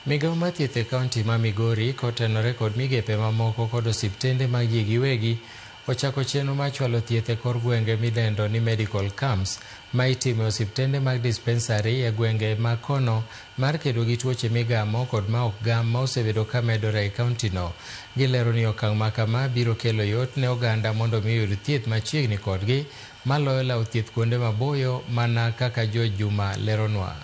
Migawo mar thieth e kaunti ma Migori kotenore kod migepe mamoko kod osiptende mag ji giwegi ochako chenro mar chwalo thieth e kor gwenge midendo ni medical camps ma itimo e osiptende mag dispensary e gwenge ma kono mar kedo gi tuoche migamo kod ma ok gam ma osebedo ka medore e kauntino. Gilero ni okang' ma kama biro kelo yot ne oganda mondo mi oyud thieth machiegni kodgi maloyo lawo thieth kuonde maboyo mana kaka George Juma leronwa.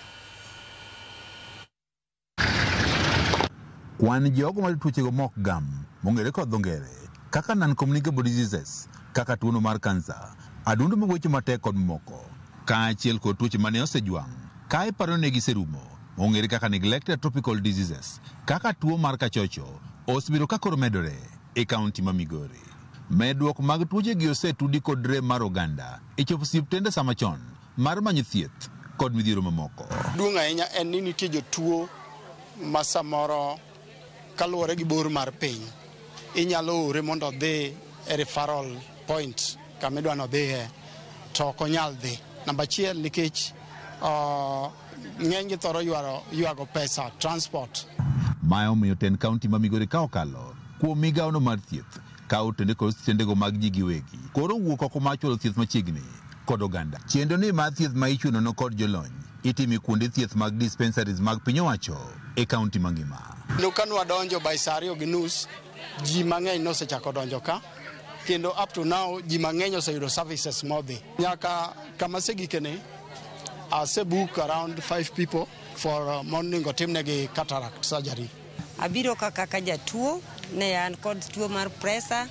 Kwan jogo mayudo tuochego mok gam mong'ere kod dho ngere kaka non-communicable diseases kaka tuono mar kansa, adundo magwecho matek kod mamoko, kaachiel kod tuoche mane osejwang' ka iparo ni giserumo mong'ere kaka neglected tropical diseases kaka tuo mar kachocho osebedo ka koro medore e kaunti ma Migori. Medruok mag tuoche gi osetudi kod rem mar oganda e chopo osiptende sama chon mar manyo thieth kod midhiero mamoko. Duong' ahinya en ni nitie jotuo ma samoro kaluwore gi bor mar piny inyalo ore mondo odhi e referral point kama idwa ni odhiye to ok onyal dhi. Namba achiel nikech ng'eny gi thoro ywago pesa transport. Mae omiyo tend kaunti ma Migori ka okalo kuom migawono mar thieth ka otende kod osiptendego mag ji giwegi koro wuok oko mar chwalo thieth machiegni kod oganda. Chenro ni mar thieth ma ichiwo nono kod jolony itime kuonde thieth mag dispensaries mag piny owacho e kaunti mangima. Kendo ka nwadonjo by saa 2:30 ji mang'eny nosechako donjo ka kendo up to now ji mang'eny oseyudo services modhi. Nyaka kama asegikene asebook around 5 people for monego timnegi cataract surgery. Abiro ka kaka jatuo, ne an kod tuo mar pressure,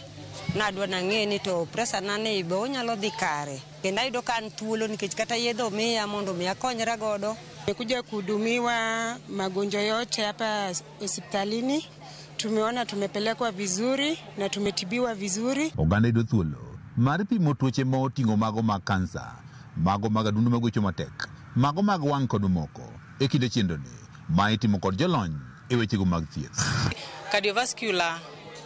nadwa nang'e ni to pressure na ni be onyalo dhi kare. Kendo ayudo ka an thuolo nikech kata yedhe omiya mondo mi akonyra godo. Nimekuja kuhudumiwa magonjwa yote hapa hospitalini. Tumeona tumepelekwa vizuri na tumetibiwa vizuri. Oganda yudo thuolo mar pimo tuoche ma oting'o mago mag kansa, mago mag adundo magwecho matek, mago mag wang' kod mamoko e kinde chenroni ma itimo kod jolony e wechego mag thieth. Cardiovascular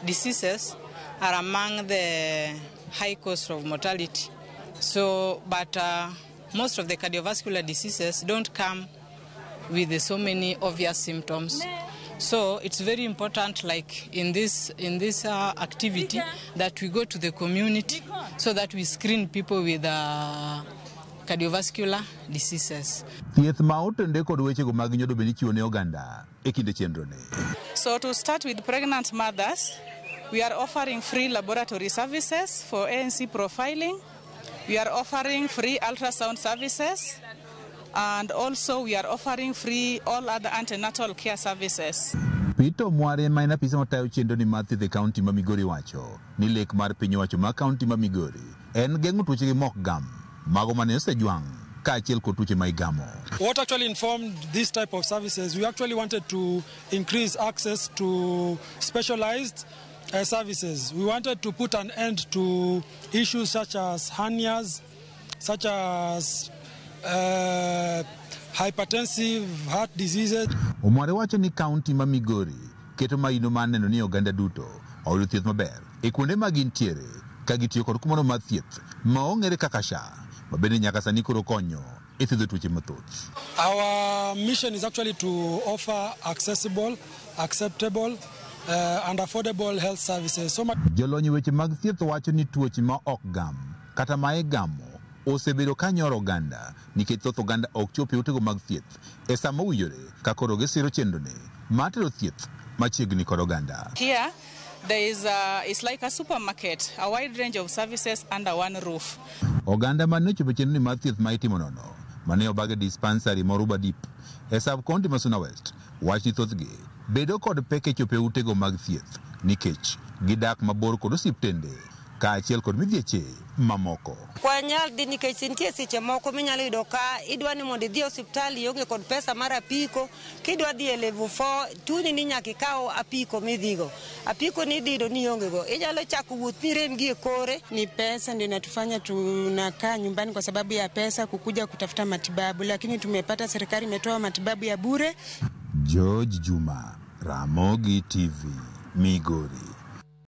diseases are among the high cost of mortality. But most of the cardiovascular diseases don't come with so many obvious symptoms. So it's very important, like in this activity, that we go to the community so that we screen people with cardiovascular diseases. Thieth ma otende kod wechego mag nyodo bende ichiwo ne oganda e kinde chenroni. So to start with pregnant mothers, we are offering free laboratory services for ANC profiling. We are offering free ultrasound services. And also we are offering free all other antenatal care services. Peter Mware ma en apisa matayo chenroni mar thieth e kaunti ma Migori wacho ni lek mar piny owacho mar kaunti ma Migori en geng'o tuoche gi mok gam mago mane osejwang' kaachiel kod tuoche ma igamo. What actually informed this type of services, we actually wanted to increase access to specialized services. We wanted to put an end to issues such as hernias, such as hypertensive heart diseases. Omware wacho ni kaunti ma Migori keto maino mar neno ni oganda duto oyudo thieth maber e kuonde ma gintiere ka gitiyo kod kumoro mar thieth ma ong'ere kaka SHA ma bende nyaka sani koro konyo e thiedho tuoche mathoth. Our mission is actually to offer accessible, acceptable, and affordable health services. So much Jolony e weche mag thieth wacho ni tuoche ma ok gam kata ma igamo osebedo ka nyoro oganda nikech thoth oganda ok chop e utego mag thieth e sama owinjore ka koro gisiro chenroni mar tero thieth machiegni kod oganda. Here, there is it's like a supermarket, a wide range of services under one roof. Oganda mane ochopo e chenroni mar thieth ma itimo nono mane obag e dispensary ma Oruba Deep e sub county ma Suna West wach ni thothgi bedo kod pek e chopo e utego mag thieth nikech gidak mabor kod osiptende kaachiel kod midhieche mamoko. Wanyal dhi nikech nitie seche moko minyalo yudo ka idwa ni mondo idhi e osiptal ionge kod pesa mar apiko kidwa dhi e level 4 chuni ni nyaka ikaw apiko midhigo apiko ni idhi yudo ni ionge go inyalo chako wuoth mirem gi e kore. Ni pesa ndio inatufanya tunakaa nyumbani kwa sababu ya pesa kukuja kutafuta matibabu, lakini tumepata serikali imetoa matibabu ya bure. George Juma, Ramogi TV, Migori.